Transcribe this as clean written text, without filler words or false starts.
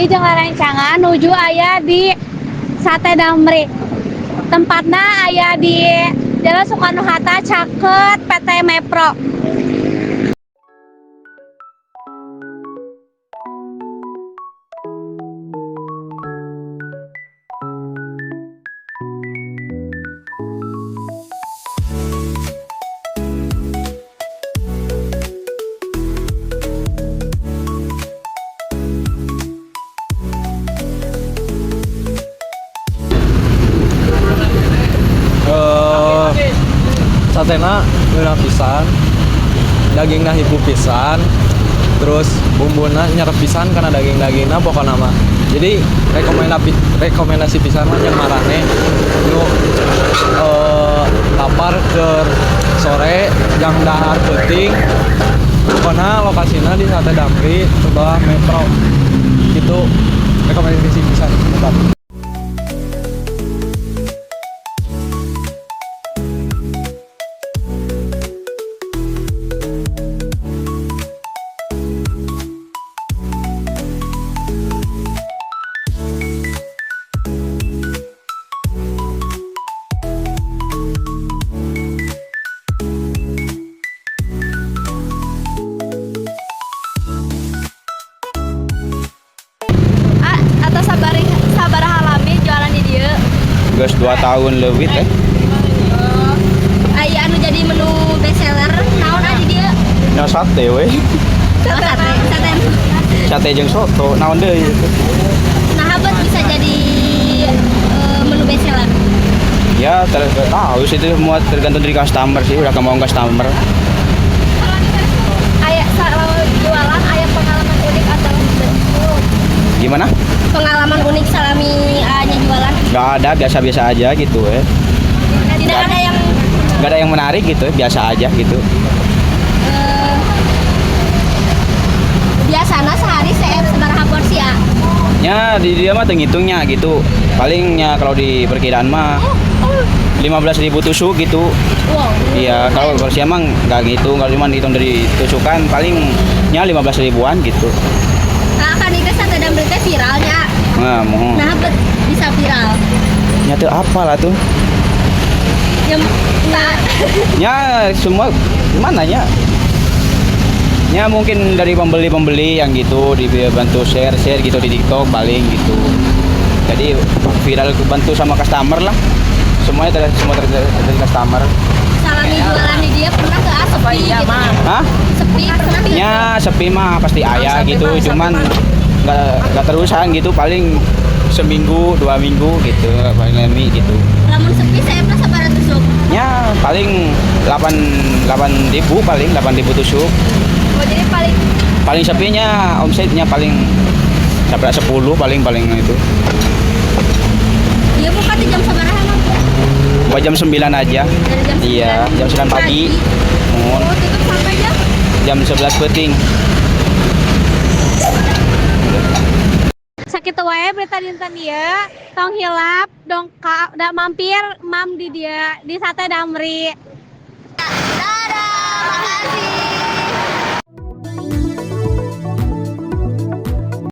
deui jeung rerencangan nuju aya di Sate Damri. Tempatna aya di Jalan Soekarno Hatta caket PT Mepro. Satena ngeunah pisan, dagingna hipu pisan, terus bumbuna nyerep pisan karena daging-dagingna pokokna mah. Jadi rekomendasi pisan mah yang maraneh nu lapar ke sore jang dahar peuting. Pokokna lokasina di Sate Damri sebelah Metro. Gitu rekomendasi pisan tetap. Atau sabaraha lami jualan di dieu? Geus 2 tahun lebih teh. Aya anu jadi menu best seller naon di dieu? Nya sate we. Oh, sate, sate. Sate jeung soto naon deui. Nah, bet bisa jadi menu best seller. Ya tahu sih, itu semua tergantung dari customer sih, udah kemauan customer. Aya selama jualan aya pengalaman unik atau Gimana? Pengalaman unik salami nya jualan? Nggak ada, biasa-biasa aja gitu ya. Tidak ada yang Nggak ada yang menarik gitu, biasa aja gitu. Biasana sehari seep sabaraha porsi ya? Ya di dia mah ngitungnya gitu. Palingnya kalau di perkiraan mah 15.000 tusuk gitu. Wow. Iya, kalau porsi emang nggak gitu, kalau cuma dihitung dari tusukan palingnya 15 ribuan gitu. Nah, kan itu Sate Damri teh viralnya. Nah, mau. Nah, bet bisa viral. Ya tuh apa lah tuh? Ya, tak. Ya semua gimana ya? Ya mungkin dari pembeli-pembeli yang gitu dibantu share-share gitu di TikTok paling gitu. Jadi viral bantu sama customer lah. Semuanya semua dari customer. Salami jualan di dia pernah ke sepi gitu? Hah? Sepi pernah nggak? Ya sepi mah pasti aya gitu, cuman nggak terusan gitu, paling seminggu 2 minggu gitu paling lemi gitu. Lamun sepi saya pernah sabaraha tusuk? Ya paling 8.000, paling 8.000 tusuk. Oh, jadi paling Paling sepinya omsetnya paling sampai 10 paling itu. Dia buka di jam sabaraha mah? Buat jam 9 aja. Dari jam 9? Iya, jam 9 pagi. Pagi. Oh, tutup sampai jam? Jam 11 peuting. Sakitu wae berita dinten ieu, tong hilap dongkap da mampir mam di dia di Sate Damri. Dadah, makasih.